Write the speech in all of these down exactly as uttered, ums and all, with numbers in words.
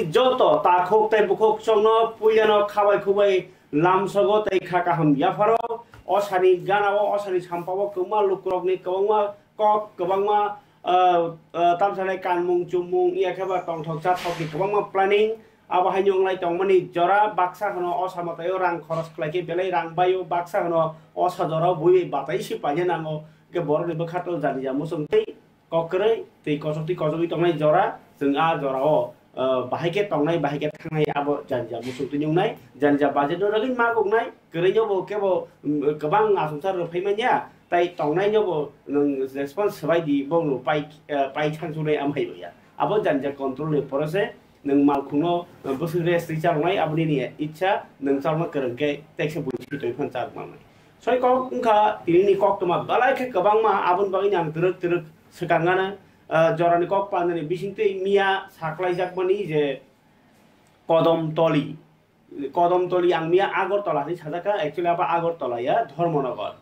joto takhuk tei bukhuk chongno puilano khabai khubai lamsogo tei kha kaham yapharo. O sani ganao, o sani sampao kwbangma lukurokni kwbangma kok, kwbangma, ah, ah, tamsanai kanmung chumung, iya khe ba tongthok chathokni kwbangma planning. Abo haino wnglai tongmani jora baksa hwno o samataio rang khoros khlai khe belai rang baio, baksa hwno o sa jorao bui batai se paina nango. Hwnkhe borokni bwkha tol jani ja muchung tei kok kwrwi tei kochok tei kochogwi tongnai jora, chwng a jorao, ah, bahai khe tongnai, bahai khe thangnai, abo jani ja muchung twi wngnai, jani ja budget no rwgwi ma wngnai, kwrwino bo kebo, mm, kwbang achomsa rw phai manya, tai tongnai no bo nwng response swbai di, bo no pai, ah, pai thang chunai amhai ya. Abo jani ja control ni pore se nwng malkhungno, ah, bwswk rest ri chalnai, abo nini ichha, nwng chalma kwrwng khe tekse buini sitoi phan chak mangnai. Soi kok wngkha tinini koktwma belai khe kwbangma, aboni bagwi ang twrwk twrwk swkang gana, ah, jorani kok pandani bisingtwi miya saklaijak mani je Kodom Toli. Kodom Toli ang miya Agartala hinwi sajak kha, actually abo Agartala ya, Dharmanagar.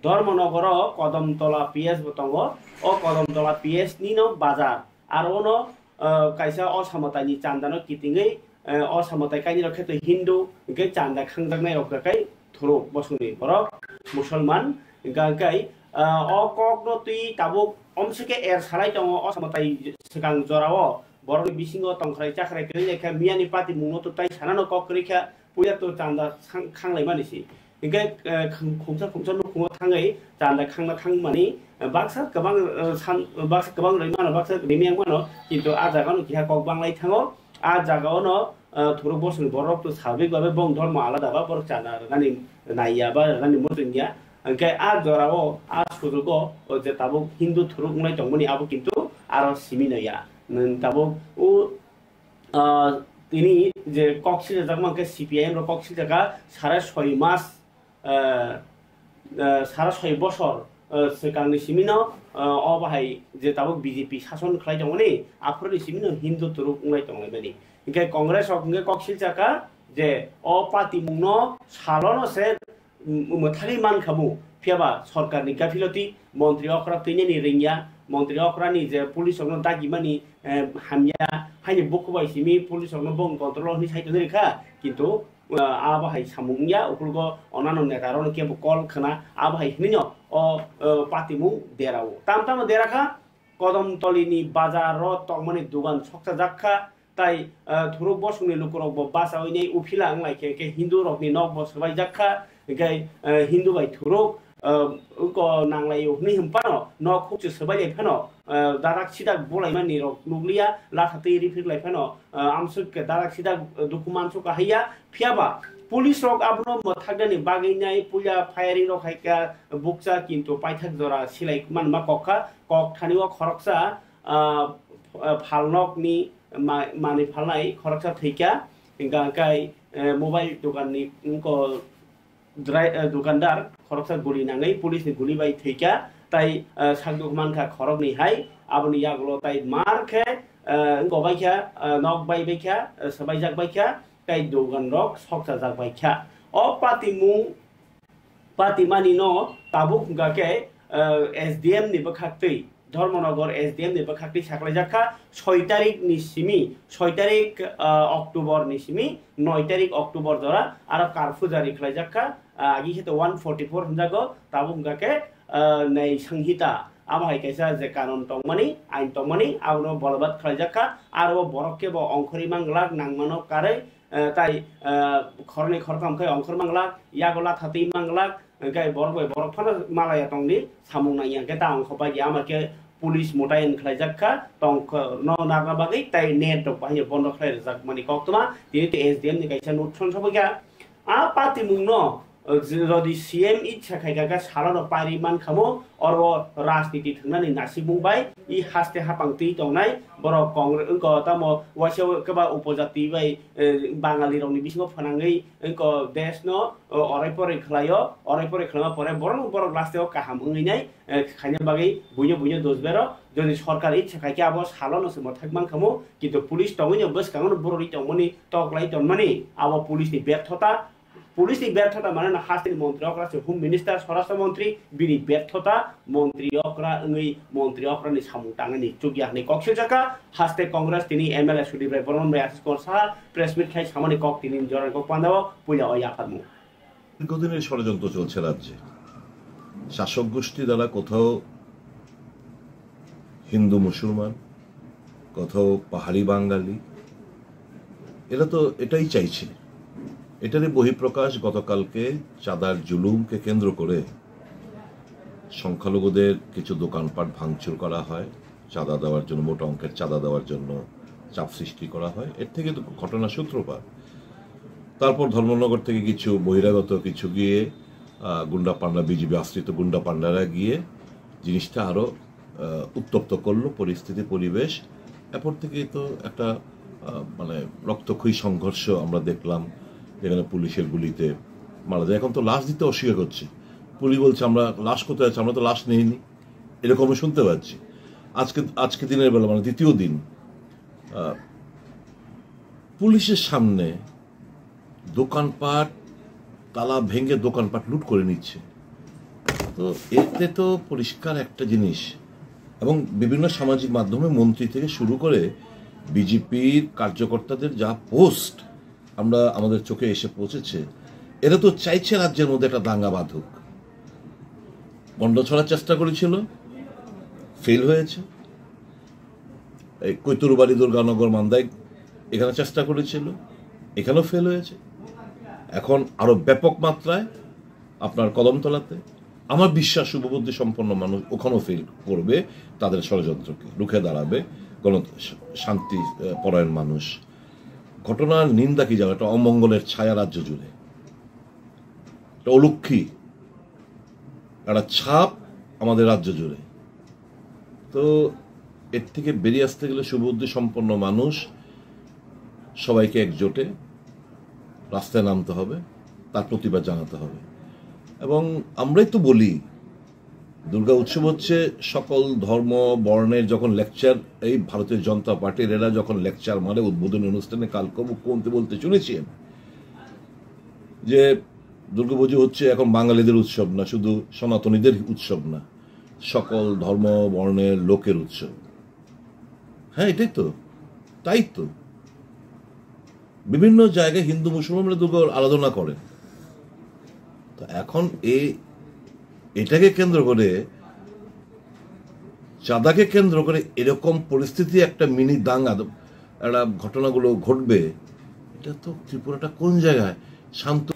Dharmanagar o Kodom Tola P S bo tongo, o Kodom Tola P S ni no bazar. Aro ono, ah, kaisa o samataini chandano kitingwi, eh, o samatai kainwi rok khe twi Hindu, hwnkhe chanda khangjaknai rok khe kai thuruk bosongni borok Musulman, hwnkhe kai, ah, o kokno twi tabuk omsike er salai tongo o samatai swkang jorao borokni bisingo tongkhrai chakrai kwrwi lai kha, miyani patimungno to tai sanano kok kwrwi kha, puya to chanda sang-, khanglaimani si. Hingke, eh, khum-, khumsa khumsa nukhungo thangwi chanda khangna thangmani, eh, baksa kwbang, eh, san-, baksa kwbang rwi mano, baksa rimi yang mano, kintu ah jaga no keha kok banglai thango. Ah jaga ono, eh, thuruk bosongni borok to sabik babe bong dhormo alada ba borok chanda rwnani naiya ba rwnani muchungya. Hingke ah jorao, ah sujugo, o je tabuk Hindu thuruk wnglai tongmani abo kintu aro simi no ya. Nwng tabuk o Ah, tini je kok siljak mankhe C P I M rok kok siljak kha sare soi mas, ah, ah, sare soi bosor, ah, swkangni simino, ah, o bahai je tabuk B J P sason khlai tongmani, aphuruni simino Hindu turuk wnglai tonglaimani. Hinkhe Congress rok hinkhe kok siljak kha je o patimungno salono se mwthagwi mankha bo, phiyaba sorkarni gafiloti, montri okra twinani ringya, montri okrani je police rokno dagimani, eh, hamya, haini buku bai simi police rokno bong control o hinwi sai tonwi rikha, kintu, eh, abo hai samung wngya, ukulgo onano neta rokno kebo call khna, abo hai hinwino o, eh, patimung derao. Tam tamo derakha, Kodom Tolini bazar o tongmani dugan sokchajak kha, tai, ah, thuruk bosongni lukurok bo bachawi nei uphila wng lai khe, khe Hindu rokni nok bo swbaijak kha, hingke, ah, Hindu bai thuruk, ah, wngko nanglai o hwnwi hwn phano nok hukchu swbai lai phano, ah, dadak sidak bulaimani rok nukliya, latha twi riphiklai phano, ah, amsuk khe dadak sidak, ah, dukhu mansuk kahaiya, phiyaba police rok abono mwthaknani bagwi nai puila firing rok hai kha bukcha, kintu paithak jora silai manma kok kha, kok thani o khoroksa, ah, ah, phalnokni ma-, manwi phalnai khoroksa thwikha, hingkha kai, eh, mobile dokanni wngko drai-, eh, dukandar khoroksa guli nangwi police ni guli bai thwikha, tai, eh, sakduk mankha khoroknwi hai, aboni yagulo tai mar khe, eh, wngko baikha, eh, nok bai baikha, eh, swbaijak baikha, tai dogan rok sokchajak baikha. O patimung Patimani no tabuk hwnkha khe, eh, S D M ni bwkhak twi, Dharmanagar S D M ni bwkhak twi saklaijak kha, soi tarik ni simi, soi tarik, eh, October ni simi, noi tarik October jora aro curfew jari khlaijak kha, ah, agi khe to one forty four hwnjago, tabuk hwnkha khe, eh, nei sanghita, abo hai kaisa je kanon tongmani, ain tongmani, abono bolobad khlaijak kha, aro borok khe bo ongkhorwi manglak nangmano karwi, eh, tai, eh, khornwi khortham khe ongkhor manglak, yago latha twi manglak, hwnkhe borok bai borok phano malaya tongdi, samung nangya hwnkhe ta ongkho bai ya, ama khe police motayen khlaijak kha, tongkho no narna bagwi tai net rok bahai bondo khlai rijak mani koktwma, tini tei S D M ni kaisa note sonsogwi kha. A patimung no, eh, jodi C M icha khai kha, salo no pairi man khamo, oro rajniti thwngnani nasikmung bai i haste hapang twi tongnai borok Congress wngkha, tamo waisa keba upojati bai, eh, Bangali rokni bisingo phwnangwi wngkha desh no, eh, orai porai khlaio, orai porai khlaima pore borok borok last o kaham wngwi nai, eh, khaina bagwi buino buino dosbero, jodi sorkar icha khai khe abo salo no se mwthak man khamo, kintu police tongwi no bwskango no borok ri tongmani toklai tongmani abo police ni berthota. Police ni berthota mane na haste ni montri okra se Home Minister, Swarashtra Montri, bini berthota montri okra wngwi montri okra ni samung tangnani chukya hwnwi kok swijaka. Haste Congress tini M L A Sudip Rai Bormon bai Ashish Kumar Saha press meet khai samani kok tini jorani kok pandao puila o yapharmung. দীর্ঘদিনের ষড়যন্ত্র চলছে রাজ্যে। শাসক গোষ্ঠী দ্বারা কোথাও হিন্দু মুসলমান, কোথাও পাহাড়ি বাঙালি, এরা তো এটাই চাইছে। এটারই বহিঃপ্রকাশ গতকালকে চাঁদার জুলুমকে কেন্দ্র করে সংখ্যালঘুদের কিছু দোকানপাট ভাঙচুর করা হয়, চাঁদা দেওয়ার জন্য, মোটা অঙ্কের চাঁদা দেওয়ার জন্য চাপ সৃষ্টি করা হয়। এর থেকে তো ঘটনার সূত্রপাত। তারপর ধর্মনগর থেকে কিছু বহিরাগত কিছু গিয়ে, আহ, গুন্ডা পান্ডা, বিজিবি আশ্রিত গুন্ডা পান্ডারা গিয়ে জিনিসটা আরো, আহ, উত্তপ্ত করলো পরিস্থিতি, পরিবেশ। এরপর থেকে তো একটা, আহ, মানে, রক্তক্ষয়ী সংঘর্ষ আমরা দেখলাম, যেখানে পুলিশের গুলিতে মারা যায়। এখন তো লাশ দিতে অস্বীকার করছে, পুলিশ বলছে, "আমরা লাশ কোথায় আছে, আমরা তো লাশ নেইনি।" এরকম শুনতে পাচ্ছি। আজকে, আজকে দিনের বেলা, মানে, দ্বিতীয় দিন, আহ, পুলিশের সামনে দোকানপাট তালা ভেঙে দোকানপাট লুট করে নিচ্ছে। তো এতে তো পরিষ্কার একটা জিনিস, এবং বিভিন্ন সামাজিক মাধ্যমে মন্ত্রী থেকে শুরু করে বিজেপির কার্যকর্তাদের যা পোস্ট আমরা, আমাদের চোখে এসে পৌঁছেছে, এরা তো চাইছে রাজ্যের মধ্যে একটা দাঙ্গা বাঁধুক। গন্ড ছড়ার চেষ্টা করেছিল, ফেল হয়েছে। এই কৈতুরবাড়ি, দুর্গানগর, মান্দাই এখানে চেষ্টা করেছিল, এখানেও ফেল হয়েছে। এখন আরো ব্যাপক মাত্রায় আপনার কদমতলাতে, আমার বিশ্বাস শুভবুদ্ধি সম্পন্ন মানুষ ওখানেও ফেল করবে, তাদের ষড়যন্ত্রকে রুখে দাঁড়াবে, গণ-, শান্তি, আহ, পরায়ণ মানুষ। ঘটনার নিন্দা কি জানো? একটা অমঙ্গলের ছায়া রাজ্য জুড়ে, একটা অলক্ষী, একটা ছাপ আমাদের রাজ্য জুড়ে। তো এর থেকে বেরিয়ে আসতে গেলে শুভবুদ্ধি সম্পন্ন মানুষ সবাইকে একজোটে রাস্তায় নামতে হবে, তার প্রতিবাদ জানাতে হবে। এবং আমরাই তো বলি, দুর্গা উৎসব হচ্ছে সকল ধর্ম বর্ণের যখন লেকচার, এই ভারতীয় জনতা পার্টির এরা যখন লেকচার মারে উদ্বোধনী অনুষ্ঠানে, কালকে মুখ্যমন্ত্রী বলতে শুনেছি আমি যে দুর্গাপুজো হচ্ছে এখন বাঙালিদের উৎসব না, শুধু সনাতনীদের উৎসব না, সকল ধর্ম বর্ণের লোকের উৎসব। হ্যাঁ, এটাই তো, তাই তো। বিভিন্ন জায়গায় হিন্দু মুসলমান মিলে দুর্গা আরাধনা করেন। তো এখন এই, এটাকে কেন্দ্র করে, চাঁদাকে কেন্দ্র করে এরকম পরিস্থিতি, একটা মিনি দাঙ্গা, একটা ঘটনাগুলো ঘটবে, এটা তো ত্রিপুরাটা কোন জায়গায়? শান্ত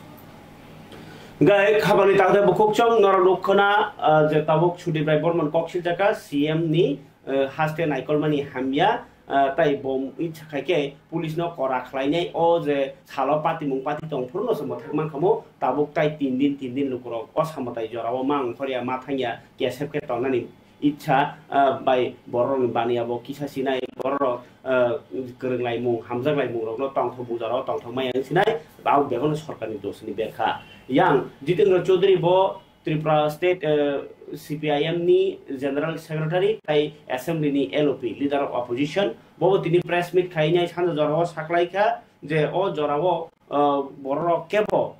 Gai khabani tangde bukhuk chong norok nuk khna, ah, je tabuk Sudip Rai Bormon kok siljaka C M ni, eh, haste naikolmani hamya, ah, tai bom itsa khai khe police no kora khlainai o je salo patimung pati tong phuru no se mwthak man khamo tabuk tai tin din tin din lukurok o samwtai jorao ma wngkhorya ma thangya kesep khe tongnani itsa, ah, bai bororokni baniya bo kisa sinai, bororok, ah, kwrwnglaimung, hamjaklaimung rokno tongthok bujarao tongthok maya wng sinai, abo bebakno sorkarni dosni berkha. Yang Jitendra Chaudhary bo Tripura State, ah, C P I M ni General Secretary tai Assembly ni L O P, Leader of Opposition, bobo tini press meet khainai sanja jorao saklaikha je o jorao, ah, bororok kebo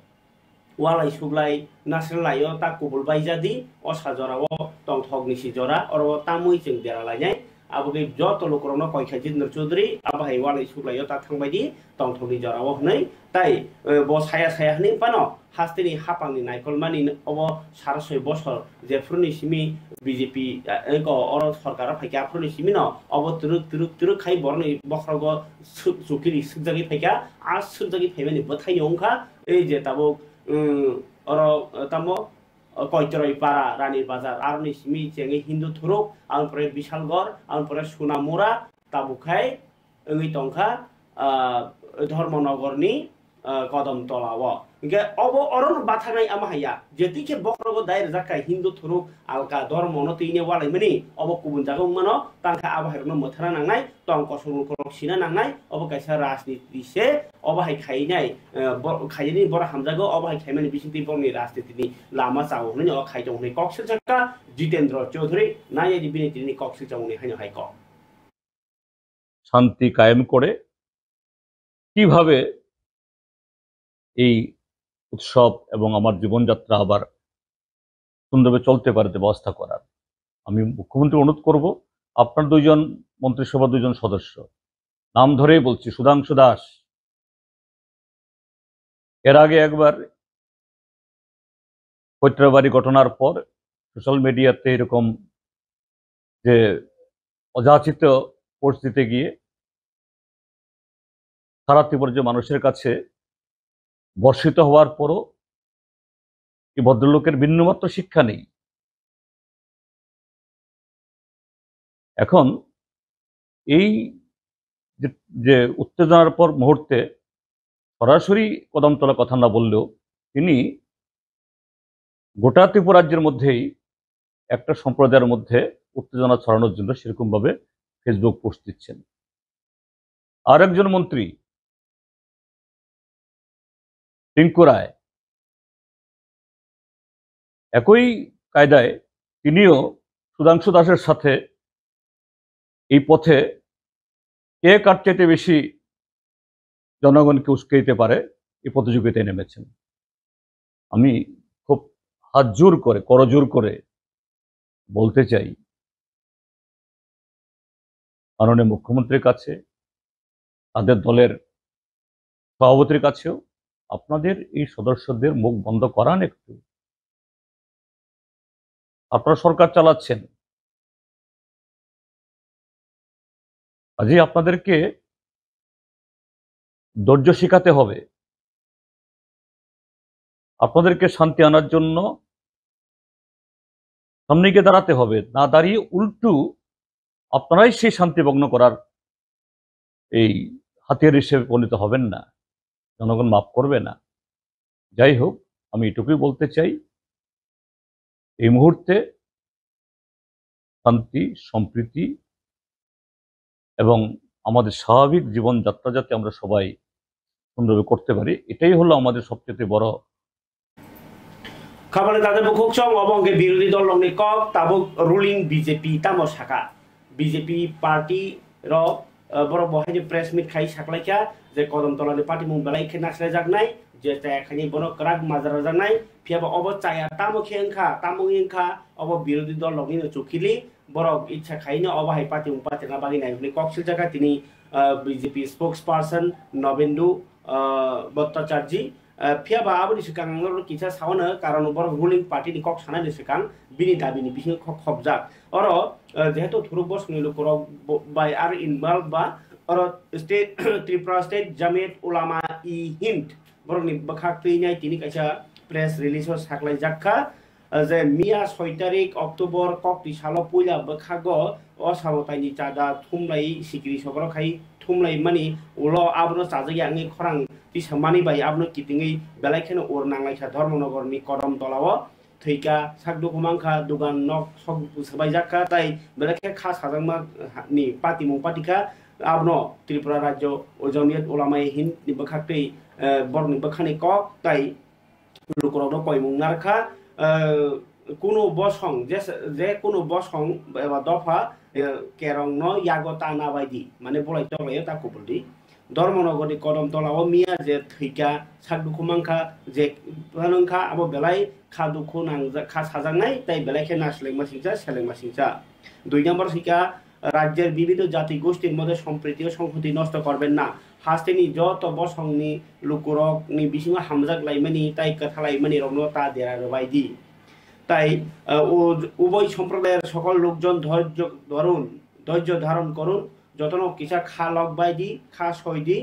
walai suglai nasrwlaio ta kubul baijadi, o sa jorao tongthokni si jora, oro tamwi chwng dera lainai. Abo khe joto lukurokno koi kha Jitendra Chaudhary, abo hai walai suglai o ta thangbai di, tongthokni jorao hwnwi. Tai, eh, bo saya saya hwnwi phano hasteni hapangni naikolmani obo saro soi bosor jephuruni simi B J P, eh, ko oro sorkaro phaikha aphuruni simi no obo twrwk twrwk twrwk khai borokni bokhorogo suk-, chukiri sukjagwi phaikha. A sukjagwi phaimani bwthaino wngkha ei je tabuk, um, oro, eh, tamo, eh, Koitoroi para, Rani Bazar, aroni simi chengwi Hindu thuruk, aboni pore Bishalgor, aboni pore Sunamura, tabuk khai wngwi tongkha, ah, Dharmanagarni, ah, Kodom Tola o. Hingke obo orono batharnai amo haiya, je twi khe bokhorogo dai rwjak kha Hindu thuruk alka dhormono twi ne walaimani, obo kubun jaga wngmano, tangkha abo hairokno mwthana nangnai, tong kosong lukurok sina nangnai, obo kaisa rajniti se, obo hai khainai, eh, bo-, khainani borok hamjago, obo hai khaimani bisingtwi borokni rajnitini lama chao hwnwi o khai tongo hwnwi kok sirjakha Jitendra Chaudhary, nai di bini tini kok sirjakmani haino hai kok. শান্তি কায়েম করে কিভাবে এই উৎসব এবং আমার জীবনযাত্রা আবার সুন্দরভাবে চলতে পারে, ব্যবস্থা করার। আমি মুখ্যমন্ত্রী অনুরোধ করব, আপনার দুইজন মন্ত্রিসভা, দুইজন সদস্য, নাম ধরেই বলছি, সুধাংশু দাস, এর আগে একবার কৈত্রাবাড়ি ঘটনার পর সোশ্যাল মিডিয়াতে এরকম যে অযাচিত পোস্ট দিতে গিয়ে সারা ত্রিপুরার যে মানুষের কাছে বর্ষিত হওয়ার পরও এই ভদ্রলোকের বিন্দুমাত্র শিক্ষা নেই। এখন এই যে, যে উত্তেজনার পর মুহূর্তে সরাসরি কদমতলা কথা না বললেও তিনি গোটা ত্রিপুরা রাজ্যের মধ্যেই একটা সম্প্রদায়ের মধ্যে উত্তেজনা ছড়ানোর জন্য সেরকমভাবে Facebook পোস্ট দিচ্ছেন। আরেকজন মন্ত্রী টিঙ্কু রায় একই কায়দায় তিনিও সুধাংশু দাসের সাথে এই পথে কে কার চাইতে বেশি জনগণকে উস্কে দিতে পারে, এই প্রতিযোগিতায় নেমেছেন। আমি খুব হাত জোর করে, করজোর করে বলতে চাই, মাননীয় মুখ্যমন্ত্রীর কাছে, তাদের দলের সভাপতির কাছেও, আপনাদের এই সদস্যদের মুখ বন্ধ করান একটু। আপনারা সরকার চালাচ্ছেন, কাজেই আপনাদেরকে ধৈর্য শেখাতে হবে। আপনাদেরকে শান্তি আনার জন্য সামনে গিয়ে দাঁড়াতে হবে, না দাঁড়িয়ে উল্টু আপনারাই সেই শান্তি ভগ্ন করার এই হাতিয়ার হিসেবে পরিণত হবেন না, জনগণ মাফ করবে না। যাই হোক, আমি এটুকুই বলতে চাই, এই মুহূর্তে শান্তি, সম্প্রীতি এবং আমাদের স্বাভাবিক জীবনযাত্রা যাতে আমরা সবাই সুন্দরভাবে করতে পারি, এটাই হলো আমাদের সবচেয়ে বড়। Khabale tade bukhuk chong obo hwnkhe birodhi dol rokni kok, tabuk ruling B J P tamo saka? B J P party rok, eh, borok bo haino press meet khai saklaikha je Kodom Tolani patimung belai khe naslajaknai, je chaya khaini bono kwrak majra rwjaknai, phiya ba obo chaya tamo khe wngkha, tamo wngkha, obo birodhi dol rokni no chukhili, borok icha khaino obo hai patimung patirna bagwi nai hwnwi kok siljakha tini, eh, B J P spokesperson Nobendu, eh, Bhattacharjee. Eh, phiya ba aboni swkang ang norok kisa saono, karon borok ruling party ni kok sanani swkang bini dabi ni bisingo khok khopjak. Oro, eh, jehetu thuruk bosongni lukurok bo-, bai ar involve ba, oro state, Tripura State Jamiyat Ulama-e Hind borokni bwkhak twi nai tini kaisa press release o saklaijak kha. Je miya soi tarik October kokti salo puila bwkhago o samataini chada thumlai sikiri sokro khai thumlai mani ulo abono chajak ya wngwi khorang tisa mani bai abono kitingwi belai kheno ur nanglaikha Dharmanagar ni Kodom Tola o thwikha, sak dukhu mankha, dugan nok sok swbaijak kha, tai belai khe kha sajakma ni patimung patikha, abono Tripura Rajyo Jamiyat Ulama-e Hind ni bwkhak twi, eh, borokni bwkhani kok tai lukurokno koimung narwkha, eh, kunu bosong, je, je kunu bosong eba dopha, eh, kerongno yago ta nabaidi, mane bolai toklaio ta kubuldi. Dharmanagarni Kodom Tolao miya je thwikha, sak dukhu mankha, je phano wngkha, abo belai kha dukhu nangjak, kha sajaknai, tai belai khe naslengma singcha, selengma singcha. Dui number thwikha, রাজ্যের বিবিধ জাতি গোষ্ঠীর মধ্যে সম্প্রীতি ও সংহতি নষ্ট করবেন না। Hasteni joto bosongni lukurokni bisingo hamjak laimani tai kwtha laimani rokno ta dera rwbai di. Tai, uh, u-, uboi somprodayar sokol lokjon dhorjo dhorun, dhorjo dharon korun, jotono kisa kha lok bai di, kha soi di,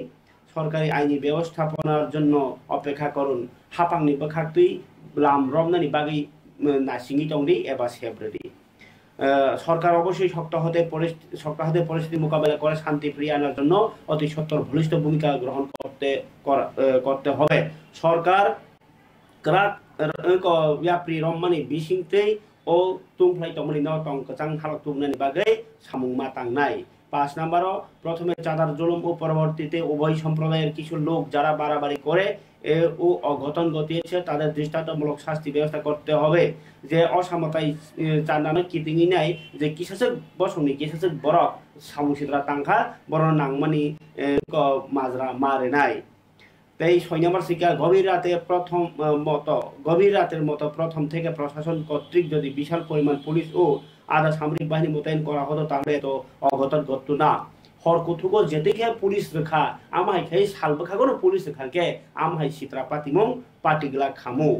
sorkari aini bebosthaponar jonno opekha korun, hapangni bwkhaktwi lam romnani bagwi, um, nasingwi tong di eba sep rw di. আহ, সরকার অবশ্যই শক্ত হতে পরিস-, শক্ত হাতে পরিস্থিতি মোকাবেলা করে শান্তি ফিরিয়ে আনার জন্য অতি সত্বর বলিষ্ঠ ভূমিকা গ্রহণ করতে, করা, আহ, করতে হবে। সরকার kwrak, uh, ko yapri romani bisingtwi o tungphlai tongmani no tong kwchang halok tubunani bagwi samung ma tangnai. পাঁচ নম্বরো প্রথমে চাঁদার জুলুম ও পরবর্তীতে উভয় সম্প্রদায়ের কিছু লোক যারা বাড়াবাড়ি করে এ, ও অঘটন ঘটিয়েছে, তাদের দৃষ্টান্তমূলক শাস্তি ব্যবস্থা করতে হবে। যে অসামতাই, এ, চান্দানো কিতিংই নাই, যে কিসাসে বসংনি, কিসাসে বড় সামুসিদ্রা তাংখা, বড় নাংমানি, এ, ক-, মাজরা মারে নাই। তেই ছয় নম্বর শিক্ষা গভীর রাতে প্রথম আহ, মতো গভীর রাতের মতো প্রথম থেকে প্রশাসন কর্তৃক যদি বিশাল পরিমাণ পুলিশ ও আধা সামরিক বাহিনী মোতায়েন করা হতো, তাহলে এত অঘটন ঘটতো না। Hor kuthugo jetikhe police rwkha, amahai khai sal bwkhagono police rwkha khe amahai sitra patimung patigla khamu.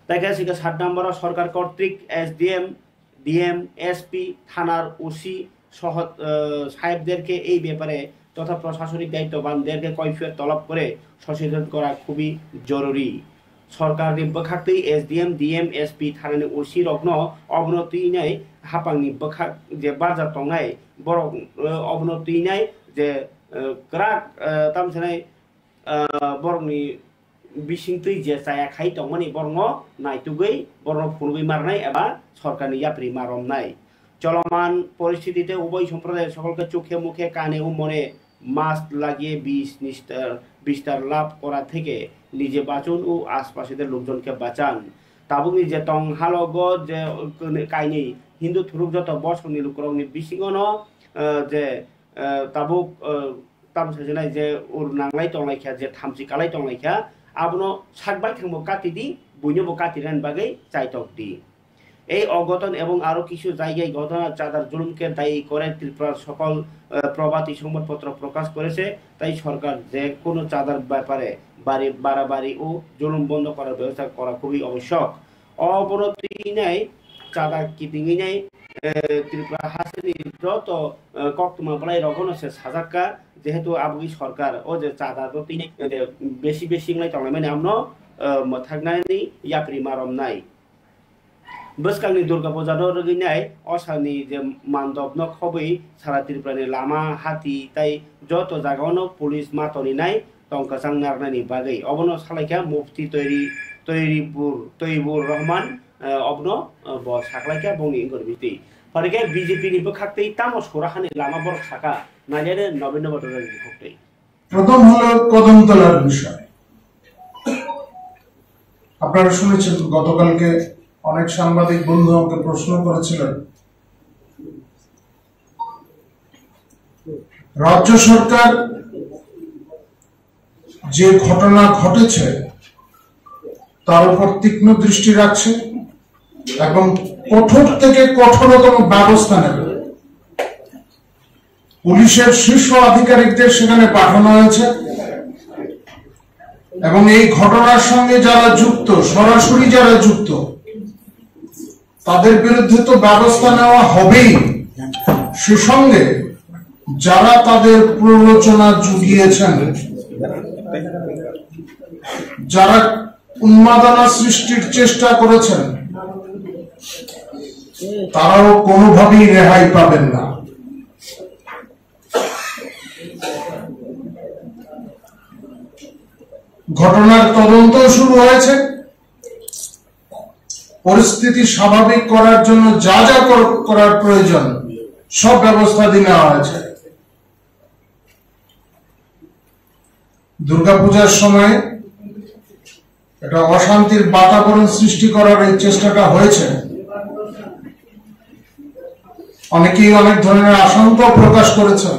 Tei khe sikhe সাত নম্বর, সরকার কর্তৃক এসডিএম, ডিএম, এসপি, থানার ওসি সহ আহ, সাহেবদেরকে এই ব্যাপারে তথা প্রশাসনিক দায়িত্ববানদেরকে কৈফিয়ত তলব করে সচেতন করা খুবই জরুরি। Sorkarni bwkhaktwi SDM, DM, SP, থানানি OC rokno obono twinai hapangni bwkhak je barjak tongnai borok, eh, obono twinai je, eh, kwrak, eh, tamsanai, eh, borokni bisingtwi je chaya khai tongmani borokno naitugwi borokno phunugwi marnai eba sorkarni yapri ma romnai. চলমান পরিস্থিতিতে উভয় সম্প্রদায়ের সকলকে চোখে মুখে কানে ও মনে মাস্ক লাগিয়ে বিষ নিস্তার বিস্তার লাভ করা থেকে নিজে বাঁচুন ও আশপাশের লোকজনকে বাঁচান। Tabukni je tong halogo je kainwi Hindu thuruk joto bosongni lukurokni bisingono, eh, je, eh, tabuk, eh, tam sajinai je ur nanglai tonglaikha, je thamchi kalai tonglaikha, abono sak baithangbo katidi, buinobo katirani bagwi chaitokdi. এই অঘটন এবং আরো কিছু জায়গায় ঘটনা চাঁদার জুলুমকে দায়ী করে ত্রিপুরার সকল, আহ, প্রভাতী সংবাদপত্র প্রকাশ করেছে। তাই সরকার যে কোনো চাঁদার ব্যাপারে বাড়ি বাড়াবাড়ি ও জুলুম বন্ধ করার ব্যবস্থা করা খুবই আবশ্যক। Obono twinai chada kitingwi nai, eh, Tripura hasteni joto, eh, koktwma bwlai rogono se sajakka, jehetu aboni sorkar o je chada do twinai, eh, besi besi wnglai tonglaimani amno, eh, mwthaknani yapri ma romnai. Bwskangni Durga Puja no rwgwi nai, o salni je mandop no khobwi sara Tripura ni lama, hati tai joto jaga o no police ma toni nai tong kwchang narnani bagwi. Obono salaikha Mufti Toiri, Toiribur, Toibur Rahman, eh, obono, eh, bo saklaikha bongni wngkor biti. Phaikhe B J P ni bwkhaktwi tamo sura hani lama borok saka, nailere Nobin Bhattacharya ni bwkhaktwi. প্রথম হলো কদমতলার বিষয়। আপনারা শুনেছেন, গতকালকে অনেক সাংবাদিক বন্ধু আমাকে প্রশ্ন করেছিলেন, রাজ্য সরকার যে ঘটনা ঘটেছে তার উপর তীক্ষ্ণ দৃষ্টি রাখছে এবং কঠোর থেকে কঠোরতম ব্যবস্থা নেবে। পুলিশের শীর্ষ আধিকারিকদের সেখানে পাঠানো হয়েছে এবং এই ঘটনার সঙ্গে যারা যুক্ত, সরাসরি যারা যুক্ত, তাদের বিরুদ্ধে তো ব্যবস্থা নেওয়া হবেই, সে সঙ্গে যারা তাদের প্ররোচনা জুগিয়েছেন, যারা উন্মাদনা সৃষ্টির চেষ্টা করেছেন, তারাও কোনোভাবেই রেহাই পাবেন না। ঘটনার তদন্ত শুরু হয়েছে। পরিস্থিতি স্বাভাবিক করার জন্য যা যা কর-, করার প্রয়োজন, সব ব্যবস্থা নেওয়া হয়েছে। দুর্গাপূজার সময় একটা অশান্তির বাতাবরণ সৃষ্টি করার এই চেষ্টাটা হয়েছে। অনেকেই অনেক ধরনের আশঙ্কা প্রকাশ করেছেন,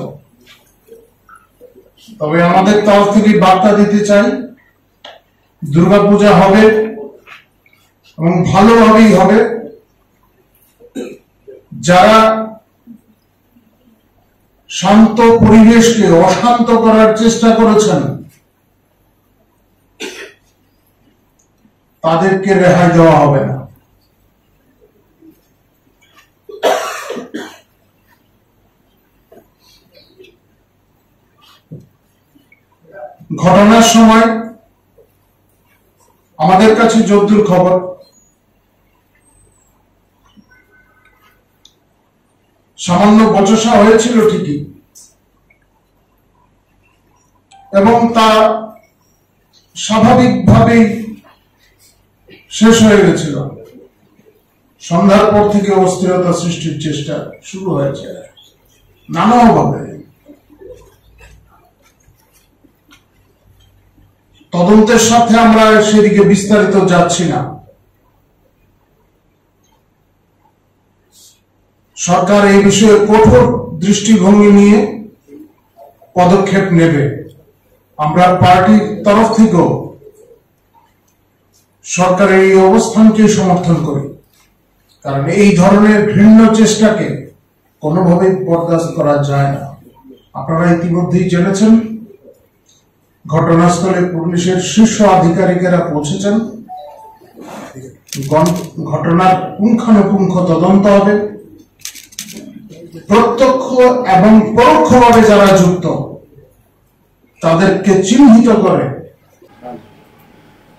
তবে আমাদের তরফ থেকে বার্তা দিতে চাই, দুর্গাপূজা হবে এবং ভালোভাবেই হবে। যারা শান্ত পরিবেশকে অশান্ত করার চেষ্টা করেছেন, তাদেরকে রেহাই দেওয়া হবে না। ঘটনার সময় আমাদের কাছে যদ্দূর খবর, সামান্য বচসা হয়েছিল ঠিকই, এবং তা স্বাভাবিকভাবেই শেষ হয়ে গেছিল। সন্ধ্যার পর থেকে অস্থিরতা সৃষ্টির চেষ্টা শুরু হয়েছে নানাভাবে। তদন্তের স্বার্থে আমরা সেদিকে বিস্তারিত যাচ্ছি না। সরকার এই বিষয়ে কঠোর দৃষ্টিভঙ্গি নিয়ে পদক্ষেপ নেবে। আমরা পার্টির তরফ থেকেও সরকারের এই অবস্থানকে সমর্থন করি, কারণ এই ধরনের ঘৃণ্য চেষ্টাকে কোনোভাবেই বরদাস্ত করা যায় না। আপনারা ইতিমধ্যেই জেনেছেন, ঘটনাস্থলে পুলিশের শীর্ষ আধিকারিকেরা পৌঁছেছেন। গণ-, ঘটনার পুঙ্খানুপুঙ্খ তদন্ত হবে। প্রত্যক্ষ এবং পরোক্ষভাবে যারা যুক্ত, তাদেরকে চিহ্নিত করে।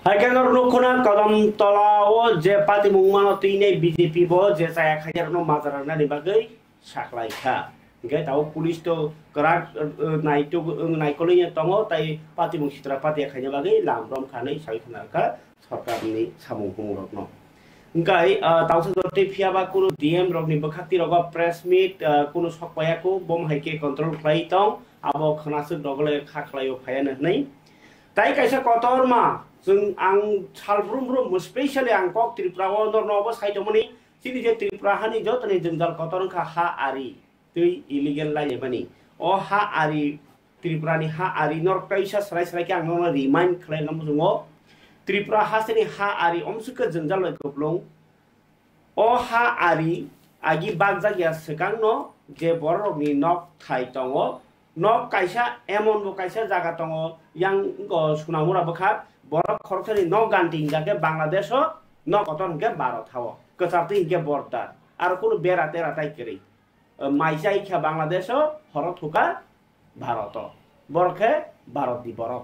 Hai khe norok nukkha na Kodom Tola o je patimung mano twi nai B J P bo je chaya khaijak no majra nani bagwi sakhlai kha. Hingke tabuk police to kwrak, eh, naituk, eh, naikolwi tongo, tai patimung sitra patia khaina bagwi lam rom khanwi sawi khna kha sorkarni samung humung rokno. Hingkai, ah, tausa jotwi phiya ba kunu D M rokni bwkhak twi rogo press meet, ah, kunu sok paiya kho, bom hai khe control khlai tong, abo khwnaswk rogole kha khlaio phaiya hwnwi. Tai kaisa kotorma, chwng ang sal brum brum, specially ang kok Tripura o norno obo sai tongmani, chini je Tripura hani jotoni jwngjal kotor wngkha ha ari. Twi illegal lainai mani. O ha ari, Tripura ni ha ari norok kaisa srai srai khe ang nono remind khlai na muchungo. Tripura hasteni ha ari omswk khe jwngjal bai kwplung. O ha ari agi bakjak ya swkang no je borok rokni nok thai tongo. Nok kaisa emon bo kaisa jaga tongo yang go Sunamura bwkha borok khoroksani nok ganti hingkha khe Bangladesh o, nok kotor hingkhe Bharat ha o. Kwchar twi hingkhe border. Aro kunu bera tera tai kwrwi. Eh, mai chai kha Bangladesh o, horo thuka Bharat o. Borok khe Bharat ni borok.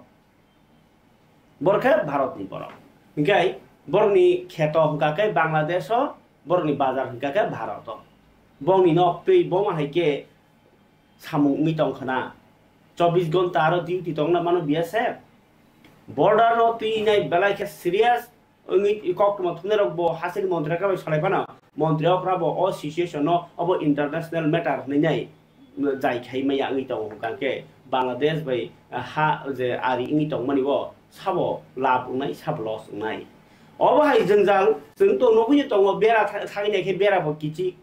Borok khe Bharat ni borok. Hingkai borokni kheto hingka khe Bangladesh o, borokni bazar hingka khe Bharat o. Bongni nok twi boma hai khe samung wngwi tong khna. Chobbish gonta aro duty tongna mano B S F. Border no twi nai belai khe serious. Wngwi koktwma thumnairok bo hasteni montri khe bai salai phano, montri okra bo o situation no obo international matter hwnwi nai jai khai maya wngwi tongo, hwnkha khe Bangladesh bai ha je ari wngwi tongmani bo sabo lab wngnai, sabo loss wngnai. Obo hai jwngjal chwng to nugwi tongo, bera tha-, thangwi nai khe bera bo kichik.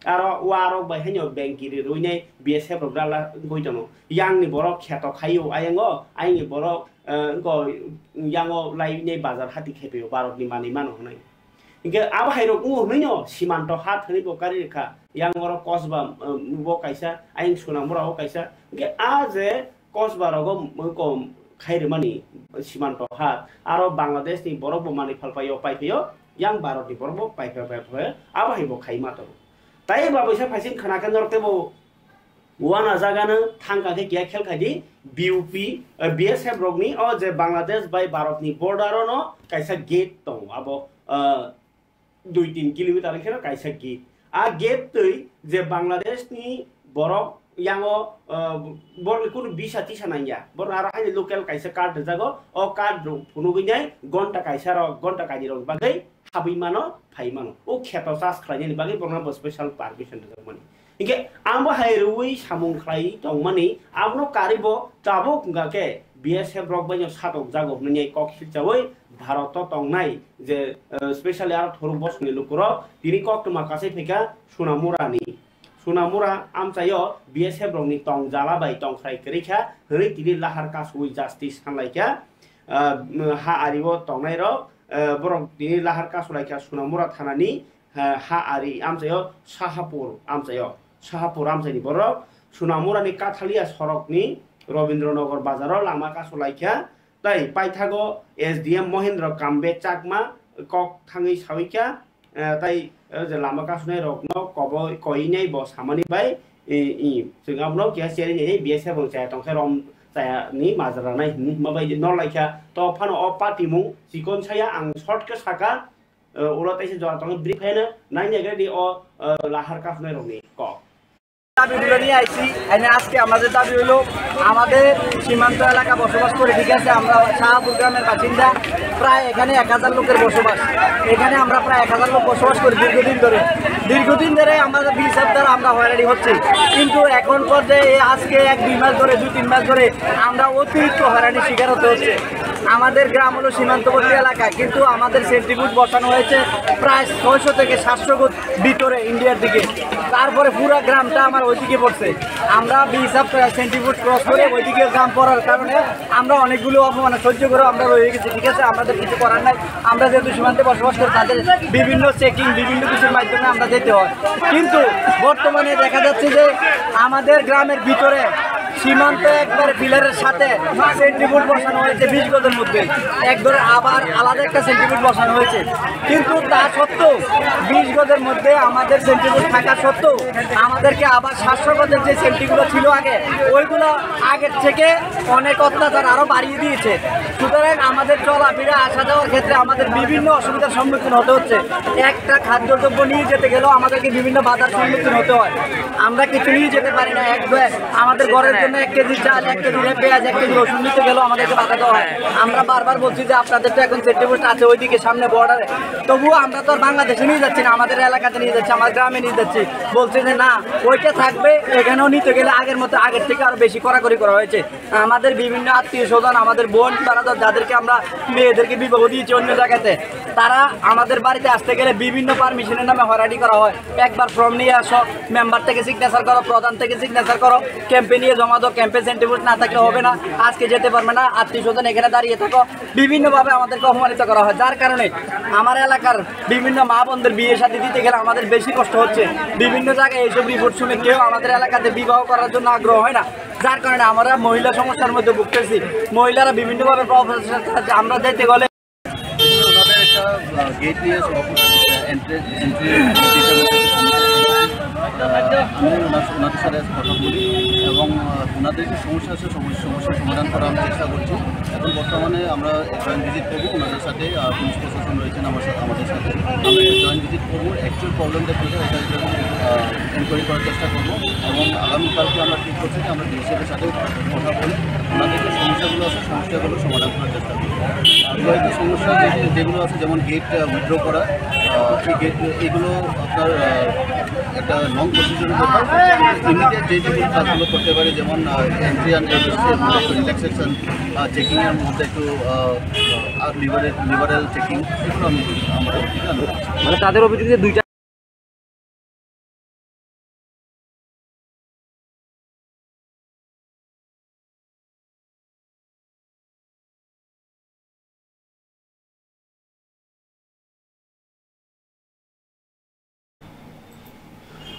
Aro warok bai haino bengkiri rwinai B S F rok dala wngwi tongo. Yang ni borok kheto khaio ayango, ayang ni borok, eh, wngko yango lainai bazar hati khephio Bharat ni manwi mano hwnwi. Hinkhe abo hai rok wngo hwnwi no Simanto hat hwnwi bo kari rwkha. Yang oro Kosba, eh, bo kaisa, ayang Sonamura o kaisa. Hinkhe a je Kosba rogo wngko khai rwmani Simanto hat. Aro Bangladesh ni borok bo manwi phalpaio, paiphaio, yang Bharat ni borok bo paiphaio, paiphaio. Abo hai bo khai ma tongo. Tai ba baisa phaising khana khe norok tebo wana jaga no thangka khe kiya khel khai di B U P, eh, B S F rok ni o je Bangladesh bai Bharat ni border o no kaisa gate tongo abo, eh, dui tin kilometer wngkhe no kaisa gate. A gate twi je Bangladesh ni borok yango, eh, borok ni kunu visa tisa nangya. Borok aro haino local kaisa card rwjago. O card rok phunugwi nai gonta kaisa rok, gonta kainwi rok bagwi habwi mano, phai mano. O kheto charge khlainani bagwi borokno bo special permission rwjakmani. Hinkhe abo hai rwui samung khlai tongmani, abono karwi bo tabuk wngkha khe B S F rok baino satokjago hwnwi kok silchaui Bharat o tongnai je, eh, specially aro thoruk bosongni lukurok tini koktwma kasai phaikha Sonamurani. Sonamura amchaio B S F rokni tongjala bai tongkhrai kwrwi kha hwnwi tini lahar kasui justice sanlaikha. Ah, ha ario tongnairok, eh, borok tini lahar kasulaikha Sonamura thanani, eh, ha ari amchaio Sahapur amchaio, Sahapur amchaini borok Sonamurani Kathalia sorokni Robindra Nagar bazaro lama kasulaikha. Tai paithago S D M Mohindra Kambe Chakma kok thangwi sawi kha, eh, tai, eh, je lama kasunai rokno kobo koinai bo samani bai, eh, i, chwng abono keha cherwi nai B S F bo chaya tongkhe rom chaya ni majra nai hinwi hima bai no laikha. To phano o patimung chikon saya ang short khe saka, eh, ulo taisa jora tongkhe bri phaina nai nai gadi o, eh, lahar kasunai rokni kok. দাবিগুলো নিয়ে আইছি। এনে আজকে আমাদের দাবি হলো, আমাদের সীমান্ত এলাকা বসবাস করে, ঠিক আছে, আমরা শাহপুর গ্রামের বাসিন্দা, প্রায় এখানে এক হাজার লোকের বসবাস। এখানে আমরা প্রায় এক হাজার লোক বসবাস করি দীর্ঘদিন ধরে। দীর্ঘদিন ধরে আমাদের বিএসএফ দ্বারা আমরা হয়রানি হচ্ছে, কিন্তু এখন পর্যায়ে এই আজকে এক দুই মাস ধরে, দুই তিন মাস ধরে আমরা অতিরিক্ত হয়রানির শিকার হতে হচ্ছে। আমাদের গ্রাম হলো সীমান্তবর্তী এলাকা, কিন্তু আমাদের সেন্ট্রিফিউজ বসানো হয়েছে প্রায় ছয়শো থেকে সাতশো গজ ভিতরে ইন্ডিয়ার দিকে। তারপরে পুরো গ্রামটা আমার ওইদিকে পড়ছে। আমরা বিশ হাফ সেন্টিফুট ক্রস করে ওইদিকে গ্রাম পড়ার কারণে আমরা অনেকগুলো অপমান সহ্য করে আমরা রয়ে গেছি, ঠিক আছে? আমাদের কিছু করার নাই। আমরা যেহেতু সীমান্তে বসবাস করি, তাদের বিভিন্ন চেকিং, বিভিন্ন কিছুর মাধ্যমে আমরা যেতে হয়। কিন্তু বর্তমানে দেখা যাচ্ছে যে আমাদের গ্রামের ভিতরে সীমান্ত একবারে পিলারের সাথে সেন্টিফুট বসানো হয়েছে বিশ গজের মধ্যে, একবারে আবার আলাদা একটা সেন্টিফুট বসানো হয়েছে। কিন্তু তা সত্ত্বেও বিশ গজের মধ্যে আমাদের সেন্টিফুট থাকা সত্ত্বেও আমাদেরকে আবার সাতশো গজের যে সেন্টিগুলো ছিল আগে, ওইগুলো আগের থেকে অনেক অত্যাচার আরো বাড়িয়ে দিয়েছে। সুতরাং আমাদের চলাফেরা আসা যাওয়ার ক্ষেত্রে আমাদের বিভিন্ন অসুবিধার সম্মুখীন হতে হচ্ছে। একটা খাদ্যদ্রব্য নিয়ে যেতে গেলেও আমাদেরকে বিভিন্ন বাধার সম্মুখীন হতে হয়। আমরা কিছু নিয়ে যেতে পারি না। এক ব্যাগ, আমাদের ঘরের জন্য এক কেজি চাল, এক কেজি পেঁয়াজ, এক কেজি রসুন নিতে গেলেও আমাদেরকে বাধা দেওয়া হয়। আমরা বারবার বলছি যে আপনাদের তো এখন চেকপোস্ট আছে ওইদিকে সামনে বর্ডারে, তবুও আমরা তো আর বাংলাদেশে নিয়ে যাচ্ছি না, আমাদের এলাকাতে নিয়ে যাচ্ছি, আমার গ্রামে নিয়ে যাচ্ছি। বলছে যে না, ওইটা থাকবে, এখানেও নিতে গেলে আগের মতো, আগের থেকে আরো বেশি কড়াকড়ি করা হয়েছে। আমাদের বিভিন্ন আত্মীয় স্বজন, আমাদের বোন বারাদার, যাদেরকে আমরা মেয়েদেরকে বিবাহ দিয়েছি অন্য জায়গাতে, তারা আমাদের বাড়িতে আসতে গেলে বিভিন্ন পারমিশনের নামে হয়রানি করা হয়। একবার ফর্ম নিয়ে আসো, মেম্বার থেকে সিগনেচার করো, প্রধান থেকে সিগনেচার করো, ক্যাম্পে নিয়ে জমা দাও, ক্যাম্পে সেন্টিফুট না থাকলে হবে না, আজকে যেতে পারবে না, আত্মীয় স্বজন এখানে দাঁড়িয়ে থাকো। বিভিন্নভাবে আমাদেরকে অপমানিত করা হয়, যার কারণে আমার এলাকার বিভিন্ন মা বোনদের বিয়ে শাদী দিতে গেলে আমাদের বেশি কষ্ট হচ্ছে। বিভিন্ন জায়গায় এইসব রিপোর্ট শুনে কেউ আমাদের এলাকাতে বিবাহ করার জন্য আগ্রহ হয় না, যার কারণে আমরা মহিলা সমস্যার মধ্যে ভুগতেছি। মহিলারা বিভিন্নভাবে প্রফেশনাল কাজে আমরা যেতে গেলে ওনাদের একটা, আহ, গেট নিয়ে সভাপতি, আহ, এন্ট্রি, এন্ট্রি গেটের মধ্যে, আহ, আমি ওনার, ওনাদের সাথে কথা বলি এবং, আহ, ওনাদের যে সমস্যা আছে, সমস্যা, সমস্যার সমাধান করার চেষ্টা করছি। এখন বর্তমানে আমরা জয়েন্ট ভিজিট করবো ওনাদের সাথে, আহ, পুলিশ প্রশাসন রয়েছেন আমার সাথে, আমাদের সাথে। আমরা জয়েন্ট ভিজিট করবো, অ্যাকচুয়াল প্রবলেমটা কী, এটা একটু, আহ, এনকোয়ারি করার চেষ্টা করবো এবং আগামীকালকে আমরা ঠিক করছি যে আমরা ডিএসএফের সাথে কথা বলে ওনাদের যে সমস্যাগুলো আছে, সমস্যাগুলো সমাধান করার চেষ্টা করবো। আর কয়েকটি সমস্যা যে, যেগুলো আছে, যেমন গেট, আহ, উইথড্র করা, আহ, এই গেট, এগুলো আপনার, আহ, একটা লং প্রসিডিউরের ব্যাপার। ইমিডিয়েট যে যে কোনো কাজগুলো করতে পারে, যেমন, আহ, এন্ট্রি অ্যান্ড এক্সিট, রিল্যাক্সেশন, আহ, চেকিংয়ের মধ্যে একটু, আহ, আহ, লিবারে-, লিবারেল চেকিং, এগুলো আমি, আমরা জানি। মানে তাদের অভিযোগ যে দুইটা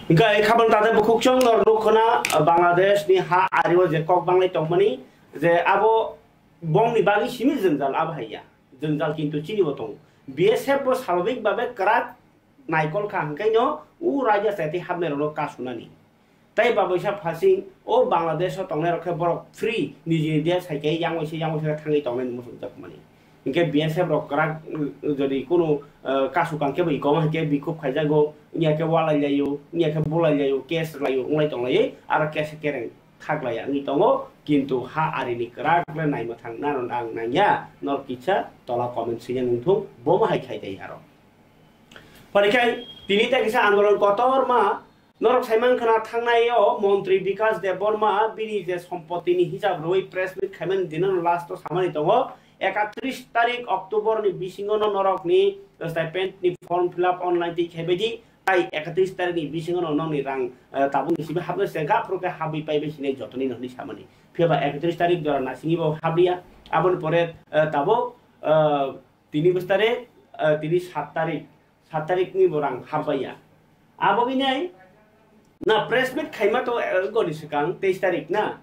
Hingke khabang tata bukhuk chwng nor nuk khna, Bangladesh ni ha ari o je kok banglai tongmani, je abo bongni bagwi simi jwngjal abo hai ya. Jwngjal kintu chini bo tongo. B S F bo swababik babe kwrak naikol kha, hwnkhe no u raida chati hapnai rokno kasunani. Tei baboisa phasing o Bangladesh o tongnai rok khe borok free nijini desh hai khe yang waisa yang waisa thangwi tongnai muchung jakmani. Hingke B S F rok kwrak, uh, jodi kunu, uh, kasu kang khe bo ikom hai khe bikhuk khaijago, wngya khe walai laio, wngya khe bulai laio, case laio, wnglai tong laiwi, aro case kereng thak laiya wngwi tongo, kintu ha arini kwrak le naima thang nano ang nangya, nor kisa tola comment swiya nungthung, bo ma hai khai dai aro. Phani khai tini ta kisa andolon kotor ma Norok saiman khna thangnai o montri Bikas Debbarma bini je sompotini hisab rwui press meet khaimani dinano last o samani tongo, ekatris tarik October ni bisingo no norok ni stipend ni form fill up online twi khaibai di, tai ekatris tarik ni bisingo no nokni rang, eh, tabuk ni simi hapnai se gapro khe habwi paibai sinai jotoni no hwnwi samani. Phiya ba ekatris tarik jora nasingwi bo habliya, aboni pore, eh, tabuk, eh, tini bwstare, eh, tini sat tarik, sat tarik ni bo rang hapbaiya. Abo wngnai na press meet khaima to, eh, goni swkang teis tarik na,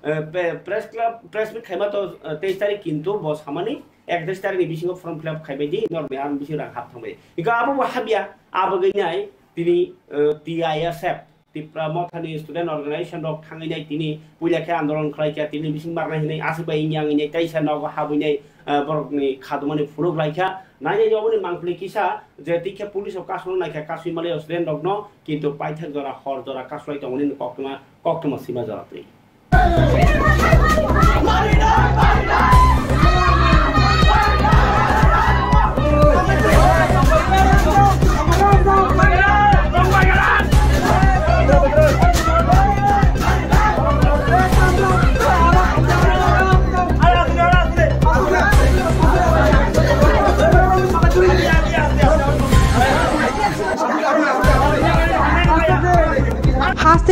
eh, pe-, press club, press meet khaima to, eh, teis tarik, kintu bo samani ekatris tarik ni bisingo form fill up khaibai di, norok ni ang bising rang hap thangbai. Hingke abo bo habya, abo wngnai tini, eh, T I S F, Tipra Mothani Student Organization rok thangwi nai tini puila khe andolon khlai kha, tini bising barnai hinwi aswk bai wngya wngwi nai teisa nogo habwi nai, ah, borokni khadumani phunuk lai kha. Nai nai oboni mangpili kisa je twi khe police rok kasno nai kha, kasui mali student rokno, kintu paithak jora hor jora kasulai tongmani koktwma, koktwma sima jora twi.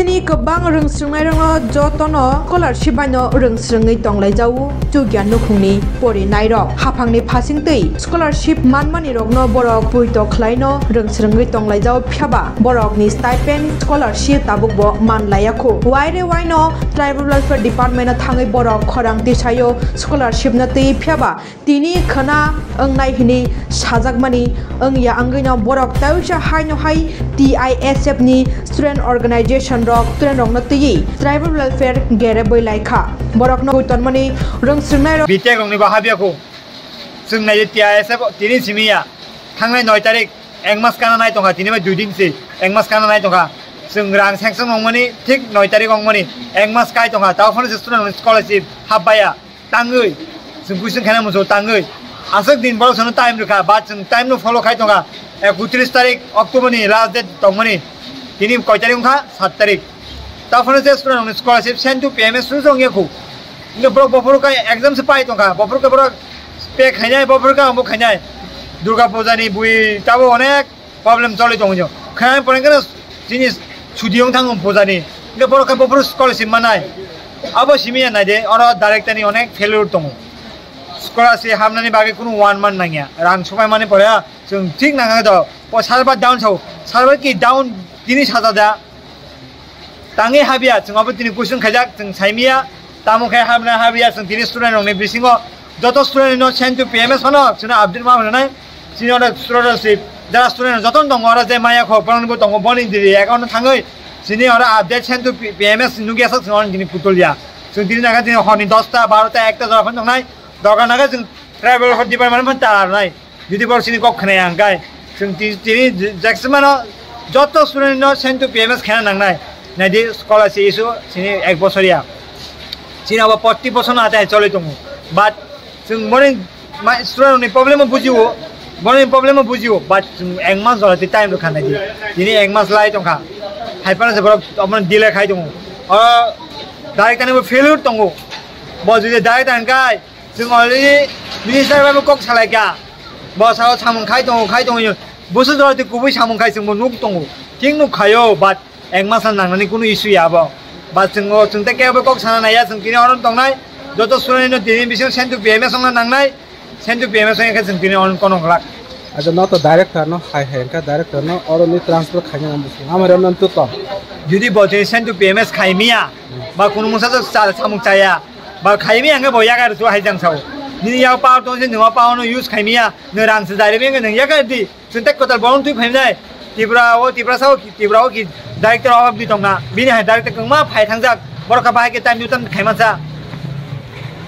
Chini kwbang rwngsrwngnairokno jotono scholarship baino rwngsrwngwi tonglaijao chukya nukhungni porinairok. Haphangni phasingtwi scholarship manmanirokno borok puito khlaino rwngsrwngwi tonglaijao, phiyaba borokni stipend, scholarship tabukbo manlaiya khu. Waire waino Tribal Welfare Department-o thangwi borok khorang tisaio scholarship-no twi, phiyaba tini khwna wngnai hwnwi sajakmani wngya, wngwino borok tawisa haino hai T I S F ni student organization rok student rokno twiwi tribal welfare gerebwi laikha. Borokno tonmani rwngsrwngnairok. B Tech rokni bo habya kho. Chwng nai T I S F tini simiya. Thangnai noi tarik, ek mas kana nai tongkha, tini bai dui din se, ek mas kana nai tongkha. Chwng rang sanction wngmani thik noi tarik wngmani ek mas kai tongkha. Tao phano se student rokni scholarship habbaya. Tangwi, chwng question khaina muchungo tangwi. Aswk din borok chwngno time rwkha, ba chwng time no follow khai tongkha. Ekotris tarik October ni last date tongmani. Tini koi tarik wngkha? Sat tarik. Taphano je student rokni scholarship send to P M S sujong yakhu. Inge borok bophuru kha exam se pai tongkha. Bophuru kha borok pay khainai, bophuru kha ambo khainai. Durga puja ni bui tabo onek problem choli tongo. Khaina pore khe chini chuti wng thango puja ni. Hingke borok khe bophuru scholarship manai. Abo simi ya naide, oro director ni onek failure tongo. Scholarship hamnani bagwi kunu one month nangya. Rang supai mani pore chwng thik nangya do. Po server down sao. Server ki down tini saja da. Tangwi habya, chwng abo tini question khaijak, chwng saimiya, tamo khe habna habya, chwng tini student rokni bisingo joto student no send to P M S phano chwngno update ma hwnwi nai, chini oro scholarship, jara student joto tongo, oro je maya kho, borokni bo tongo, boni diri account no thangwi, chini oro update send to P-, P M S nukya sak chwng oro tini putulya. Chwng tini naga tini horni dosta, barota, ekta jora phano tongnai, doga naga chwng tribal department phano ta arnai. Jodi borok chini kok khwnaya hwnkhe, chwng ti-, tini Jackson mano joto student no send to P M S khaina nangnai. Naidi scholarship issue chini ek bosor ya. Chini abo proti bosor no atai choli tongo. But chwng boni ma-, student ni problem o bujio, boni problem o bujio, but chwng ek mas jora ti time rwkha naidi. Tini ek mas lai tongkha. Hai phano se borok omono delay khai tongo. O direct ani bo failure tongo. Bo jodi direct ang kai, chwng already minister bai bo kok salai kha. Bo sao samung khai tongo, khai tongo. Busu jora twi kubui samung khai chwngbo nuk tongo. Thik nuk khaio, but ek mas nangnani kunu issue ya abo. But chwng o, chwng tei kebo kok sana naiya, chwng tini orom tongnai. Joto student no tini bising send to P M S wngna nangnai. Send to P M S wngya khe chwng tini orom kono glak. Acha, no to director no hai hai wngkha, director no oro ni transfer khaina nang busu. Amai rom nan tu to. Jodi bo tini send to P M S khai miya, ba kunu mungsa to cha-, samung chaya. Ba khaimi ang bo yagar su hai jang sao. Nini yak power tong se nungma power no use khaimiya, nung rang se jai remi ang nung yagar di. Chwng tek kotal bolong twi phaimnai. Tripura o, Tripura sao, Tripura o ki director obab di tongna. Bini hai director kwngma phai thangjak. Borok ka bahai ke time to time khaima cha.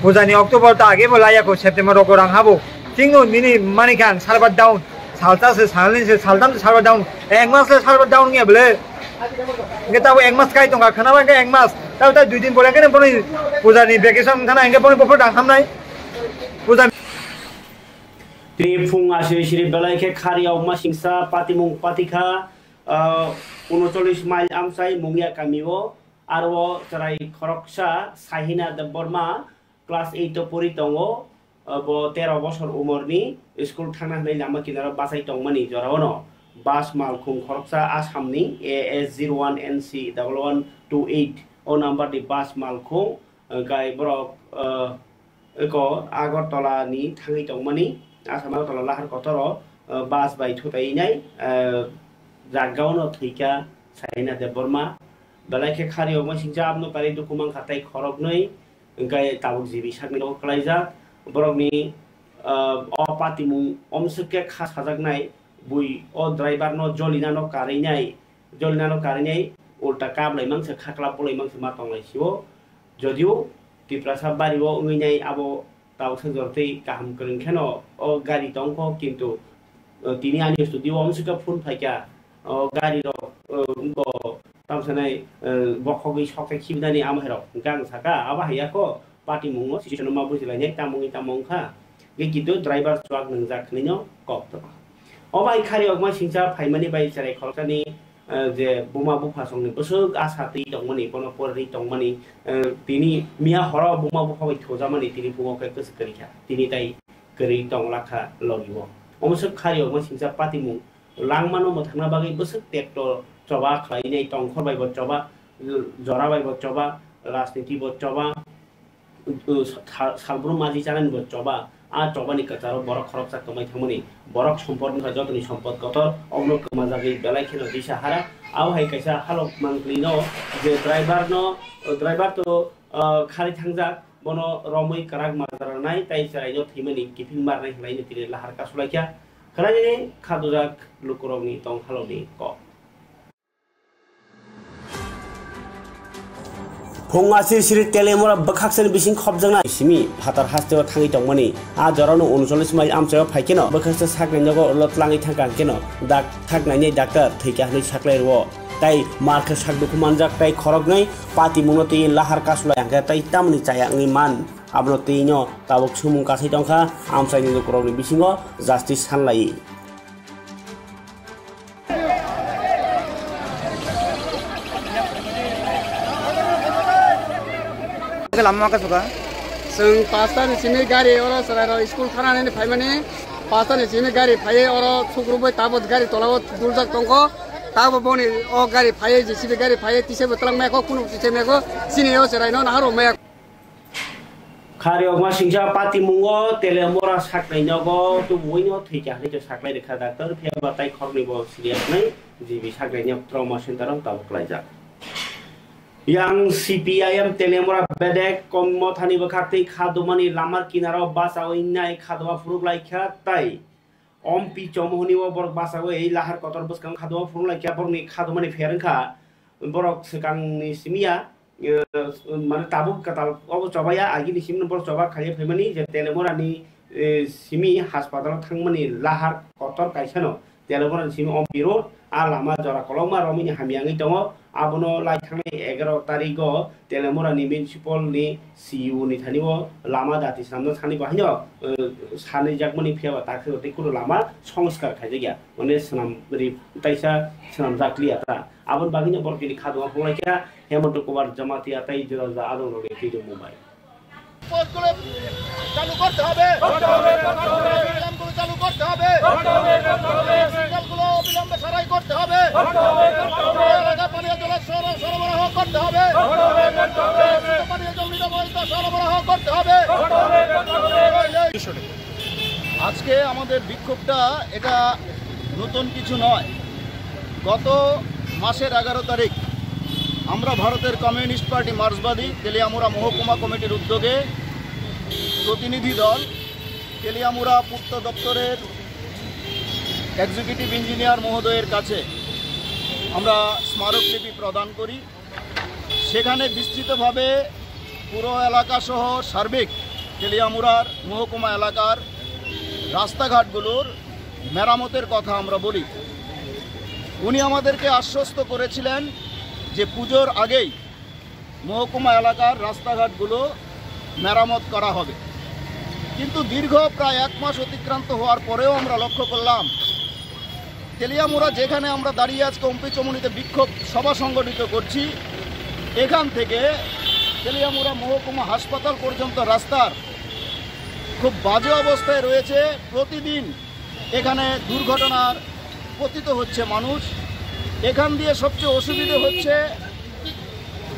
Pujani October ta age bo laya ko September rok rang habo. Chingno nini mani kang server down. Salsa se, salni se, saltam se server down. Ek mas le server down nge bole. Nge tabo ek mas kai tongka khana ba nge ek mas. Tabo ta dui din pore nge boni puja ni vacation thana nge boni bopor dang hamnai. Puja. Tini phung asiri siri belai khe khari okma singsa patimung patikha, ah, unocholish mile amchai Mungya kami o. Aro chwrai khoroksa Sahina Debbarma class eight o pori tongo. Bo tero bosor umorni school thangna hwnwi lama kinaro bachai tongmani jorao no bus malkhung khoroksa Assamni A S zero one N C double one two eight o number ni bus malkhung, hwnkhe borok, ah, eko Agartala ni thangwi tongmani, Assam Agartala lahar kotoro, ah, bus bai thutai nai, ah, jagao no thwikha Saina Debbarma. Belai khe khari okma singcha abno kari dukhu mankha tei khoroknwi. Hwnkhe tabuk G B sakni nogo kwlaijak. Borokni, ah, o patimung omswk khe kha sajaknai, bui o driver no jolinano karwinai, jolinano karwinai ulta kablai mangsa, khaklap bolai mangsa ma tonglai sio. Jodio Tiprasa bari o wngwi nai abo tabuksa jortwi kaham kwrwng kheno o gari tongkho, kintu, ah, tini ani studio o omswk khe phone phaikha. O gari rok, o, wngkho, tamo sanai, eh, bokhogwi sok khe khibinani amai rok. Hwnkhe ang sakha, abo hai ya kho, patimung o situation no ma bujilainai, tamo wngwi tamo wngkha. Hwnkhe kintu driver chuak nwngjak hwnwi no kok tongo. O bai khari okma singcha phaimani bai cherai khoroksani, eh, je buma bupha songni bwswk asa twi tongmani, bono porwi tongmani, eh, tini miya horo buma bupha bai thujakmani, tini phungo khe kwchwk kwrwi kha, tini tai kwrwi tong lakha logi o. Omo swk khari okma singcha patimung. Langmano mwthangna bagwi bwswk tractor choba khlainai, tongkhor bai bo choba, jora bai bo choba, rajniti bo choba, uh, sa-, salbrum maji chanani bo choba, a chobani kwcharo borok khoroksa kwmai thangmani, borok sompotni kha jotoni sompot kotor, obono kwmajagwi belai kheno disa hara. Abo hai kaisa halok mangpili no je driver no, driver to, uh, khari thangjak, bono romwi kwrak majra nai, tai chwraino thwimani kiphil marnai hwnlaino tini lahar kasulaikha. Khwlainani khadujak lukurokni tong halokni kok. Phung asir siri Teliamura bwkhaksani bising khopjaknai simi phatar hasteo thangwi tongmani. A jorano uncholish mile amchaio phaikheno bwkhaksa sakni nogo ulo tlangwi thangkha hwnkeno dak thaknaini doctor thwikha hwnwi saklai rwo. Tai markhe sakdukhu manjak tai khoroknwi patimungno twi lahar kasulai hwnkhe tai tamni chaya wngwi man. Abono twino tabuk sumung kasai tongkha amchaini lukurokni bisingo justice sanlaiwi. Lama khe suka. Chwng pasta ni simi gari oro chwrairok school thanani phaimani, pasta ni simi gari phaiwi oro sukrubwi tabuk gari tolao duljak tongkho. Tabuk boni o gari phaiwi J C B gari phaiwi tisa bo twlangmaya kho, kunu tisa maya kho, chini o chwraino nahar rwmaya. Khari okma singsa patimungo Teliamura saknai nogo tubuino thwikha hwnwi saklai rwkha doctor, phiya ba tai khoroknwi bo serious nai, G B saknai nok trauma center o tabuk klaijak. Yang C P I M Teliamura bedek kom mothani bwkhak twi khadumani lamar kinaro bachawi nai khaduma phuruk laikha tai Ompi chomo hwnwi o borok bachawi lahar kotor bwskango khaduma phurung laikha, borokni khadumani pher wngkha. Borok swkangni simi ya, eh, mane tabuk kwtal obo chobaiya, agini simi borok choba khaina phaimani je Telemurani, eh, simi haspatalo thangmani lahar kotor kaisano Telemurani simi Ompi road, a lama jora kolokma romwini hamya wngwi tongo. Abono lai thangnai egaroh tarigo Telemurani municipal ni C E O ni thani o lama dati swnamna thani bo haino, eh, sanwi jakmani phiya ba takhuk tei kunu lama songskar khaijak ya, mane swnam ri taisa swnam jak liya ta. Aboni bagwi no borok bini khaduma phunglai kha Hemanta Kumar Jamatia tei jora ja adong rok ni twi Mumbai. পথগুলো চালু করতে হবে। সিগন্যালগুলো চালু করতে হবে। সিগন্যালগুলো অবিলম্বে সারাই করতে হবে। এলাকা পানীয় জলের সর-, সরবরাহ করতে হবে। পানীয় জল নিরাপত্তা সরবরাহ করতে হবে। আজকে আমাদের বিক্ষোভটা এটা নতুন কিছু নয়। গত মাসের এগারো তারিখ আমরা ভারতের কমিউনিস্ট পার্টি মার্ক্সবাদী তেলিয়ামুড়া মহকুমা কমিটির উদ্যোগে প্রতিনিধি দল তেলিয়ামুড়া পূর্ত দপ্তরের এক্সিকিউটিভ ইঞ্জিনিয়ার মহোদয়ের কাছে আমরা স্মারকলিপি প্রদান করি। সেখানে বিস্তৃতভাবে পুরো এলাকাসহ সার্বিক তেলিয়ামুড়ার মহকুমা এলাকার রাস্তাঘাটগুলোর মেরামতের কথা আমরা বলি। উনি আমাদেরকে আশ্বস্ত করেছিলেন যে পুজোর আগেই মহকুমা এলাকার রাস্তাঘাটগুলো মেরামত করা হবে। কিন্তু দীর্ঘ প্রায় এক মাস অতিক্রান্ত হওয়ার পরেও আমরা লক্ষ্য করলাম, তেলিয়ামুড়া যেখানে আমরা দাঁড়িয়ে আজকে অম্পিচমনিতে বিক্ষোভ সভা সংগঠিত করছি, এখান থেকে তেলিয়ামুড়া মহকুমা হাসপাতাল পর্যন্ত রাস্তার খুব বাজে অবস্থায় রয়েছে। প্রতিদিন এখানে দুর্ঘটনার পতিত হচ্ছে মানুষ। এখান দিয়ে সবচেয়ে অসুবিধে হচ্ছে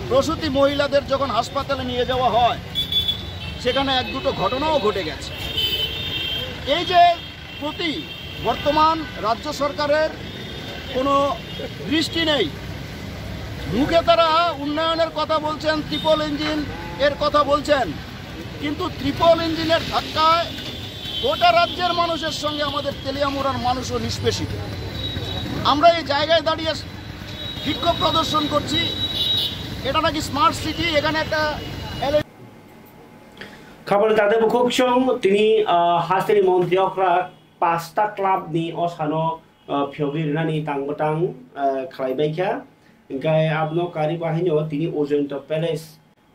প্রসূতি মহিলাদের যখন হাসপাতালে নিয়ে যাওয়া হয়, সেখানে এক দুটো ঘটনাও ঘটে গেছে। এই যে প্রতি বর্তমান রাজ্য সরকারের কোনো দৃষ্টি নেই, মুখে তারা উন্নয়নের কথা বলছেন, ট্রিপল ইঞ্জিন এর কথা বলছেন, কিন্তু ট্রিপল ইঞ্জিনের ধাক্কায় গোটা রাজ্যের মানুষের সঙ্গে আমাদের তেলিয়ামুড়ার মানুষও নিষ্পেষিত। আমরা এই জায়গায় দাঁড়িয়ে বিক্ষোভ প্রদর্শন করছি। এটা নাকি স্মার্ট সিটি, এখানে একটা এল- Khabor jate bukhuk chwng tini, ah, hasteni montri okra pasta club ni osano, ah, phiyogwi rwnani tang bwtang, ah, khlai bai kha. Hingkhe abono kari bo haino tini Ujjayanta Palace,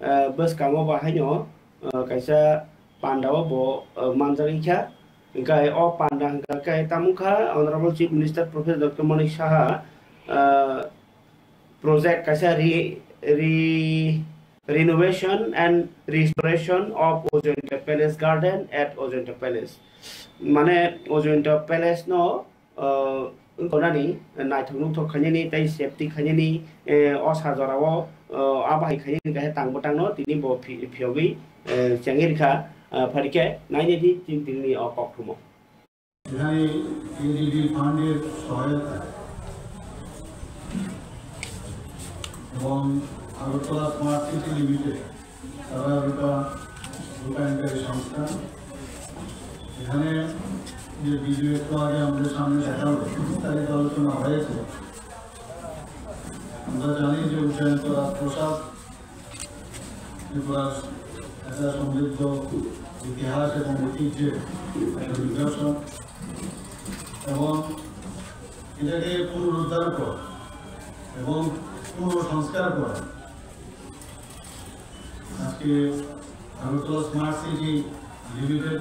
ah, bwskango bo haino, ah, kaisa panda o bo, ah, manjagwi kha. Hingkhe o panda hingkha khe tamo kha Honorable Chief Minister Professor Doctor Manik Saha, ah, project kaisa re-, re-, renovation and restoration of Ujjayanta Palace garden at Ujjayanta Palace. Mane Ujjayanta Palace no, uh, wngkha nani, naithok nuthok khainani tei safety khainani, eh, o sa jorao, oh, abo hai khainani kaisa tang bwtangno tini bo phi-, phiyogwi, eh, chengwi rwkha, ah, pharikhe nainai di chini tini o kokthumo. এখানে এডিবি ফান্ডের সহায়তায় এবং Agartala smart city limited, তারা ওটা রূপায়ণকারী সংস্থা। এখানে যে ভিডিও একটু আগে আমাদের সামনে দেখালো, বিস্তারিত আলোচনা হয়েছে। আমরা জানি যে উজ্জয়ন্ত রাজপ্রাসাদ ত্রিপুরার একটা সমৃদ্ধ ইতিহাস এবং ঐতিহ্যের একটা নিদর্শন, এবং এটাকে পুনরুদ্ধার করা এবং পুনঃসংস্কার করা আজকে আগরতলা স্মার্ট সিটি লিমিটেড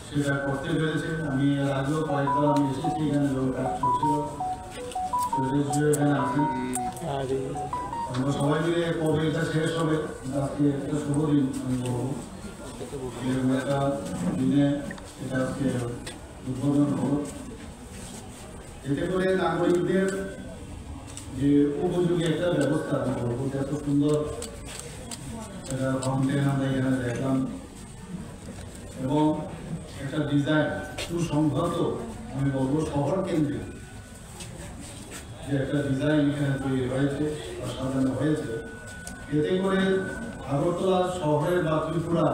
সেটা করতে পেরেছে। আমি এর আগেও কয়েকবার আমি এসেছি এখানে, যখন কাজ চলছিল। তো রেজিও এখানে আছেন। আমরা সবাই মিলে কবে এটা শেষ হবে, আজকে একটা শুভ দিন আমি বলবো। এরকম একটা দিনে এটা আজকে উদ্বোধন হলো। এতে করে নাগরিকদের যে উপযোগী একটা ব্যবস্থা, আমি বলবো যে এত সুন্দর একটা ফাউন্টেন আমরা এখানে দেখলাম, এবং একটা ডিজাইন সুসংহত, আমি বলবো শহর কেন্দ্রিক যে একটা ডিজাইন এখানে তৈরি হয়েছে বা সাজানো হয়েছে, এতে করে আগরতলা শহরের বা ত্রিপুরা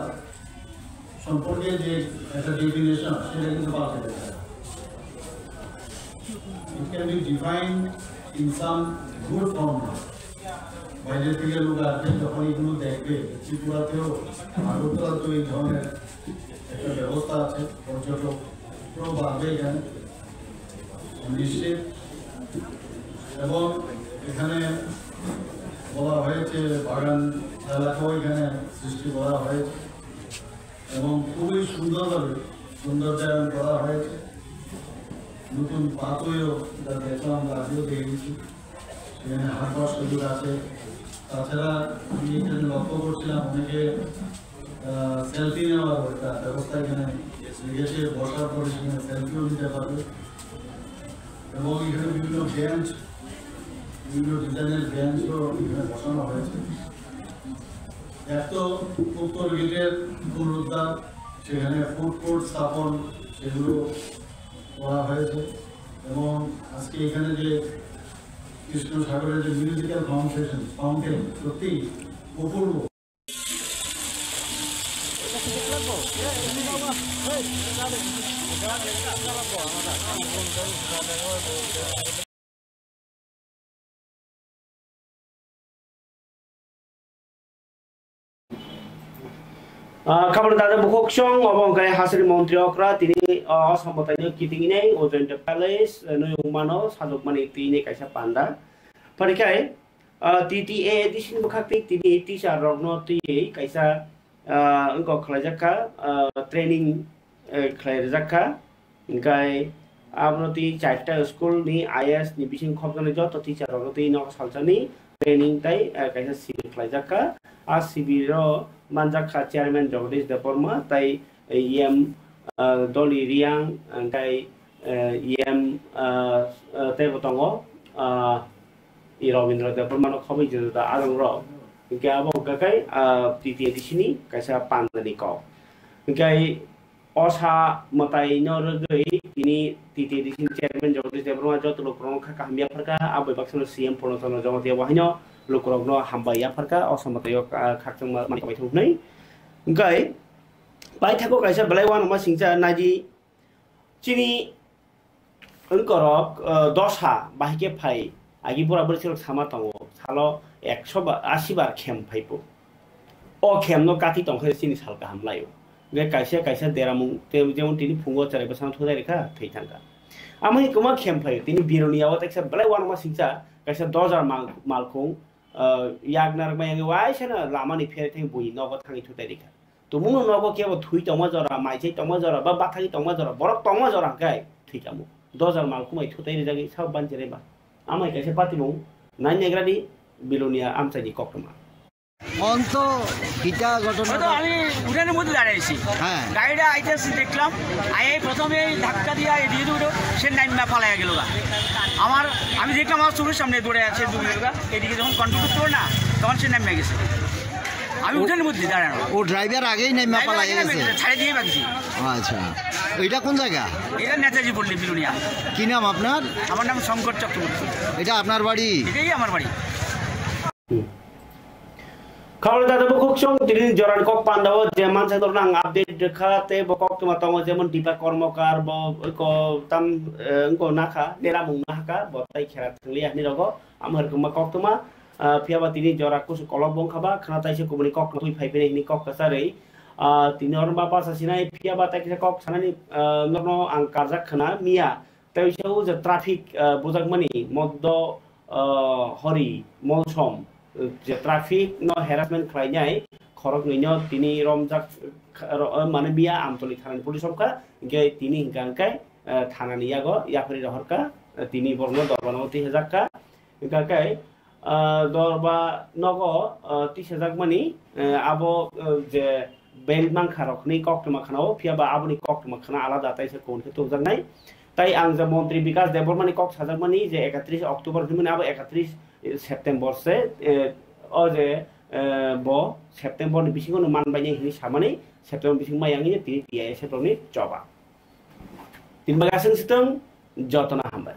সম্পর্কে যে একটা ডেফিনেশন, সেটা কিন্তু পাল্টে গেছে। It can be defined in some good form. বাইরে থেকে লোক আসবে, যখন এগুলো দেখবে, ত্রিপুরাতেও, আগরতলাতেও এই ধরনের একটা ব্যবস্থা আছে, পর্যটকরাও বাড়বে এখানে নিশ্চিত। এবং এখানে বলা হয়েছে, বাগান এলাকাও এখানে সৃষ্টি করা হয়েছে। এবং খুবই সুন্দরভাবে সৌন্দর্যায়ন করা হয়েছে। নতুন পাথরেও যা দেখলাম, আমরা আগেও দেখেছি, সেখানে হারবার সুযোগ আছে। তাছাড়া আমি এখানে লক্ষ্য করছিলাম, অনেকে, আহ, সেলফি নেওয়ার একটা ব্যবস্থা এখানে রেখেছে, বসার পরে সেখানে সেলফিও নিতে পারবে। এবং এখানে বিভিন্ন বেঞ্চ, বিভিন্ন ডিজাইনের বেঞ্চও এখানে বসানো হয়েছে। এক তো উত্তর গেটের পুনরুদ্ধার, সেখানে ফুড কোর্ট স্থাপন, সেগুলো করা হয়েছে। এবং আজকে এখানে যে কৃষ্ণ সাগরের যে মিউজিক্যাল ফাউন্ডেশন, ফাউন্টেন, সত্যি অপূর্ব। Ah, khamar dada bukhuk song, obo hwnkhe hasri montri okra, tini, ah, o samwtaino kiting inai, Ojanta Palace, eh, nuyung mano, sajwkmani tini kaisa panda. Pharikhai, ah, T T A A D C ni bwkhak tei tini teacher rokno twiwi kaisa, ah, wngkok khlaijak kha, ah, training, eh, khlai rijak kha. Hingkai abono tei charta school ni I S ni bising khopjaknai joto teacher rokno tei nogo salsani training tai, eh, kaisa sibir khlaijak kha. A sibiro manjak kha chairman Jagadish Debbarma tai, eh, E M, ah, Doli Riang, hingkai, eh, E M, ah, ah, teibo tongo, ah, I Robindra Debbarmano khobwi juda juda adongrok. Hingke abo hwnkha khe, ah, T T A D C ni kaisa pandani kok. Hingke o sa mwtaino rwgwi tini T T A D C ni chairman Jagadish Debbarma joto lukurokno kha kaham yapharkha, aboni baksano C M Purno Chandra Jamatia bo haino lukurokno hambai yapharkha, o sa mwtaio, ah, khakchangma manwi tongwi thung hwnwi. Hingke paithakgo kaisa belai uanama singcha naidi. Chini wngkorok, eh, dosa bahai khe phai, agi bura bwrwi chwrwk sama tongo, salo ekso ba, asi bar khem phai pho. O khemno kati tong khe chini sal kaham lai o. Hwnkhe kaisa kaisa deramung, te-, jemon tini phungo cherai bwsano thudai rikha, thwi thangkha. Amoni kwma khem phai o, tini bironi yago teksa belai uanama singcha, kaisa dojar mal-, malkhung, ah, yak narwkma yangwi waisano lamani pherwi thangwi buini nogo thangwi thutai rikha. Tumungno nogo kebo thwi tongma jora, maichai tongma jora, ba bathagwi tongma jora, borok tongma jora hwnkhe thwi tamo. Dojar malkhung bai thutai rijagwi sao banchireba. Amai kaisa patimung nai negrani Bilonia amchaini koktwma. অন্ত কিতা ঘটনা? হয়তো আমি উঠানের মধ্যে দাঁড়াইছি। হ্যাঁ। গাড়িটা আইতেছি দেখলাম, আইয়াই প্রথমে এই ধাক্কা দিয়ে এই দিয়ে উঠো, সে নাইমা পালাইয়া গেল গা। আমার, আমি দেখলাম আমার চোখের সামনে দৌড়ে আছে, দৌড়ে গেল গা। এদিকে যখন কন্ট্রোল করতে পারে না, তখন সে নাইমা গেছে। আমি ও উঠানের মধ্যে দাঁড়ানো। ও ড্রাইভার আগেই নাইমা পালাইয়া গেছে? ছাড়ে দিয়ে বাগছি। আচ্ছা, এটা কোন জায়গা? এটা নেতাজি পল্লী বিলোনিয়া। কি নাম আপনার? আমার নাম শঙ্কর চক্রবর্তী। এটা আপনার বাড়ি? এটাই আমার বাড়ি। Khawal dada bukhuk chwng tini jorani kok pandao je mansa dorna ang update rwkha tei bo koktwma tongo jemon Dipa Kormokar bo ko tam, eh, wngko nakha neramung nahaka bo tai khera thanglia hinwi rogo amo hai rwkma koktwma, ah, phiya ba tini jora kusu kolok bo wngkha ba khwna taisa kubuni kok twi phai phini hinwi kok kwcharwi, ah, tini oro ba pasa sinai phiya ba tai kisa kok sanani, ah, norno ang karjak khwna miya. Tei se o je traffic, ah, bujakmani moddo, ah, hori molsom, eh, je traffic no harassment khlainai khoroknwi no tini romjak, kha-, ro-, eh, mane miya Amtoli thanani police romkha, hinkhe tini hinkha hinkhe, eh, thanani yago yapri rohorkha, eh, tini borokno dorbanao twisajakha, hinkha khe, ah, dorba nogo, ah, twisajakmani, eh, abo, eh, je bail mankha rok hinwi koktwma khwnao, phiya ba aboni koktwma khwna alada taisa kubun khe tubjaknai. Tai ang je Montri Bikas Debbarmani kok sajakmani je ekatris October hinmani abo ekatris September se, eh, o je, eh, bo September ni bisingo no manbainai hinwi samani September bising mai yang tini T I S F rokni choba. Tini bagwi aswk swtwng, jotono hambai.